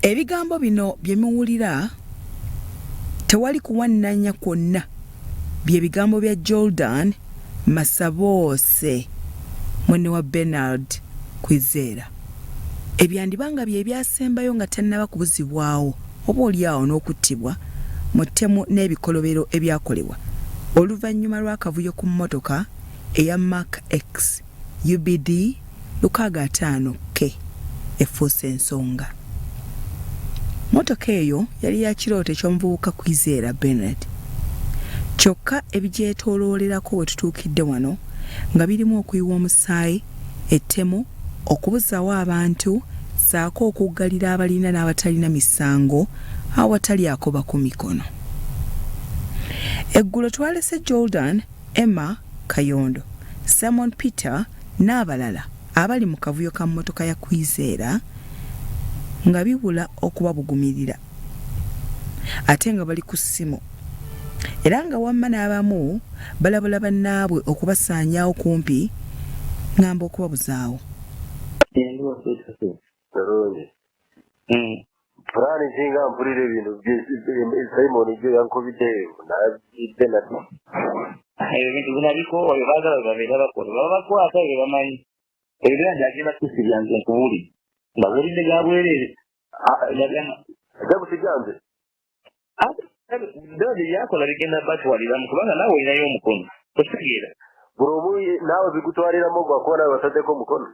Ebigambo bino bye muwulira tewali kuwannanya kwonna bye bigambo bya Jordan Masaboose munne wa Bernard Kwizera ebyandiba nga bye byasembayo nga tannaba kubuzibwawo oba olyawo n'okuttibwa mu ttemu n'ebikolobero ebyakolebwa oluvannyuma lw'akavuyo ku mmotoka eya Mark X UBD 65 K efuuse ensonga. Mmotoka eyo yali ya kirooto eky'omuvubuka Kwizera Bernard. Kyokka ebigyetooloolerako we tutuukidde wano nga birimu okuyiwa omusaayi, ettemu, okubuzaawo abantu ssaako okuggalira abalina n'abatalina misango awatali akoba ku mikono. Eggulo twalese Jordan Emma Kayondo, Simon Peter n'abalala abali mu kavuyo ka mmotoka ya Kwizera nga bibula okubabugumirira ate nga bali ku ssimu era nga wamma n'abamu balabula bannaabwe okubasaanyaawo kumpi ngamba okubabuzaawo. Pulaani singa mpulira ebintu Simon gye yankubidde nabidde nati. Ebyo bintu binabikoowa bye baagala bwe babeera bakola baba bakwata bye bamanyi. Ebyo byonna agenda kusibya nze nkubuulidde. Mbabuulidde ga bwereere. Ajja kusibya nze. Dodi byakola bigenda batwaliramu kubanga naawe olinayo omukono. Okitegeera? Buli omu naawe bigutwaliramu gwakuba naawe bataddeko omukono.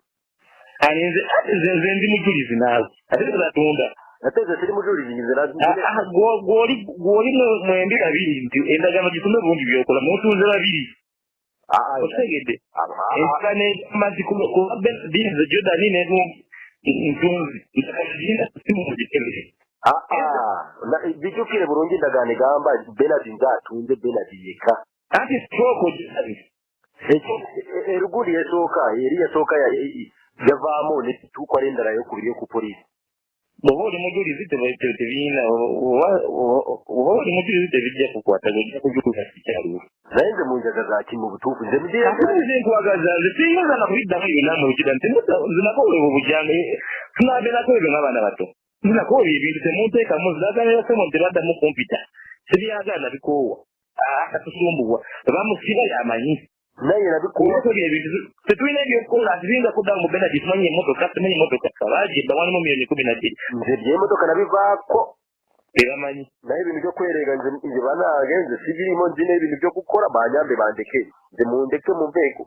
Ani nze ate nze nze ndi mujulizi naawe ate nze natunda. Ate nze siri mujulizi nze na ah, ah, gwoli gwoli mwembi babiri nti endagaano gisome bulungi byokola mutunze babiri. Ah, Okitegedde? Endagaano egamba nti kuba Benzi Jordan ne ntunzi ndagaano girina simu mugikebere. Bijjukire bulungi endagaano egamba Benard nze atunze Benard yekka. Anti stroke ogirabe. Erugudi esooka eri esooka yavaamu netukola endala yokubiri yoku poliisi. Bw'oba oli mujulizi tebirina oba oli mujulizi tebijja kukwata ojja kujuliza kikyaliwo. Naye nze munjaga zaki mu butuufu nze nze nkwagaza nze siyinza na kubiddamu byonna mu lukida nti nze nakoola obwo bujanga tunaabeerako ebyo ng'abaana bato nze nakoola ebintu temunteekamu nze semo nti tebaddamu kumpita sibyagala nabikoowa. Akatusumbuwa bamusiba yamanyi naye nabikuwa ebintu tetulina ebyokukola nti biyinza kudda mu Benard simanyi emotoka simanyi emotoka baagibba walimu miliyoni 12. Nze ebyemotoka nabivaako bebamanyi naye ebintu byokwereega nze nze banange nze sibirimu nzina ebintu byokukola banyambe bandeke nze mundeke muveeko.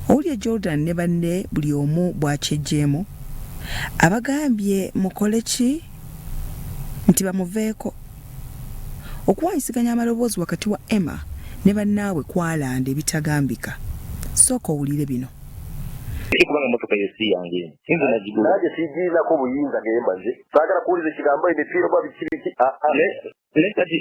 Owulira Jordan ne banne buli omu bw'akyeggyemu abagambye mukole ki nti bamuveeko. Okuwaanyisiganya amaloboozi wakati wa Emma ne bannaabwe kwalanda ebitagambika. Sooka owulire bino. Kubanga motoka yo si yange nze nagigula. Nange sigirinako buyinza gemba nze saagala kuwuliza ekigambo emipiira oba biki biki. Naye kati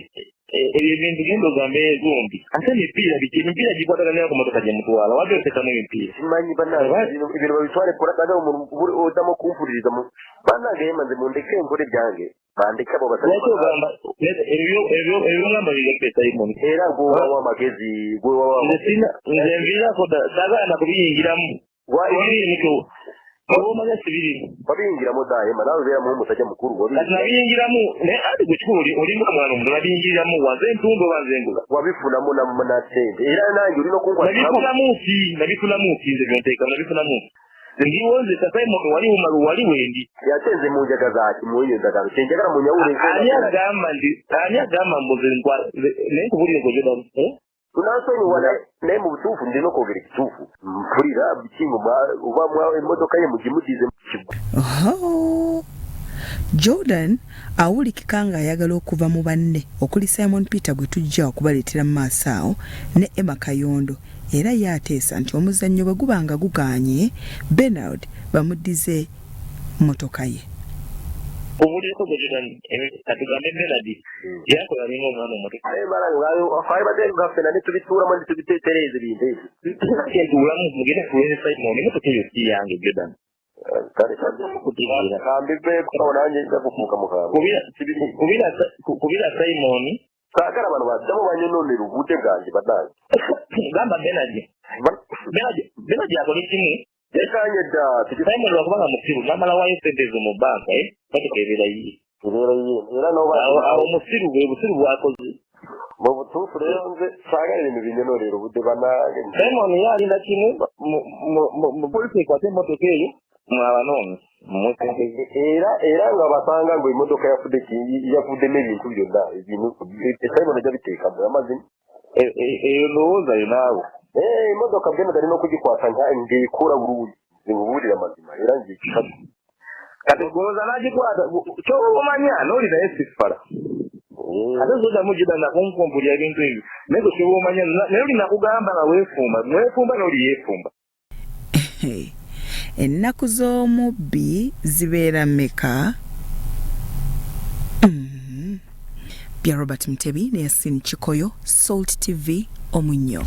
ebyo ebintu genda ogambe gombi ate emipiira biki emipiira gikwataganira ku motoka gye mutwala wajja otekamu emipiira. Simanyi bannange ebintu babitwale kola saagala omuntu oddamu okumpuliriza bannange yema nze mundeke nkole byange bandeke abo basajja. Lwaki ogamba ebyo ebyo ebyo ngamba bigambe Simon. Era gwewawa amagezi gwewawa. Nze sina nze nviirako ddala saagala na kubiyingiramu. Omanya sibirimu. Wabiyingiramu dda Emma naawe beeramu omusajja mukulu. Kati nabiyingiramu naye ate gwe kikulu olinga omwana omuto nabiyingiriramu wa nze ntunda oba nze ngula. Wabifunamu na ssente era nange olina okunkwata. Nabifunamu ki nabifunamu ki nze byonteekamu nabifunamu ki ndiwo nze Simon wali umaru wali wendi. Ate nze munjagaza ki mu eyo endagaano kyenjagala munyawule. Ani agamba nti ani agamba mbu nze naye nkubulire gwe Jordan. Tunansonyiwa naye mu butuufu ndina okwogera ekituufu mpulira bikingo oba emmotoka ye mugimudize. Oh. Jordan awulikika ng'ayagala okuva mu banne okuli Simon Peter gwe tujja okubaleetera mu maaso awo ne Emma Kayondo era ye ateesa nti omuzannyo bwe guba nga gugaanye Bernard bamuddize mmotoka ye. Kubulireko gwe Jordan katugambe Bernard yakola alinga omwana omuto. Twalibadde gaffe ne tubituulamu ne tubiteetereza ebintu ebyo. Kyentuulamu mugende tuweze Simon emmotoka eyo si yange Jordan. Kale kambiveeko nange nja kufuuka mukambwe. Kubira Simon. Saagala bano baddamu banyononera obudde bwange bannange. Gamba Bernard. Bernard akole kimu. Yekanye dda. Simon lwakubanga musiru namala wayo sente ezo mu banka, eh? Motoka ebeera yiye. Ebeera yiye era noba awo musiru bwe busiru bwakoze. Mu butuufu rero nze saagala ebintu binyonorera obudde banange. Simon ye alinda kimu mu polisi ekwate emmotoka eyo mwabanoonya era era nga basanga ngo emotoka yafudde yafuddemu ebintu byonna ebintu Simon ajja biteekamu amazima. Eyo ndowooza yo naawe. Imodoka byenda ndari no kugikwata ngikura burundu nkuburira amazima era ngikata. Kati goza nagikwata kyoba omanya n'oli naye sifala ate zodamu gida nakunkumpulya ebintu ebyo naye gwe kyoba omanya naye oli nakugamba nga weefumba mwefumba n'oli yeefumba. Ennaku z'omubbi zibeera mmeka? Bya Robert Mutebi ne Yasin Kikoyo, Salt TV, Omunnyo.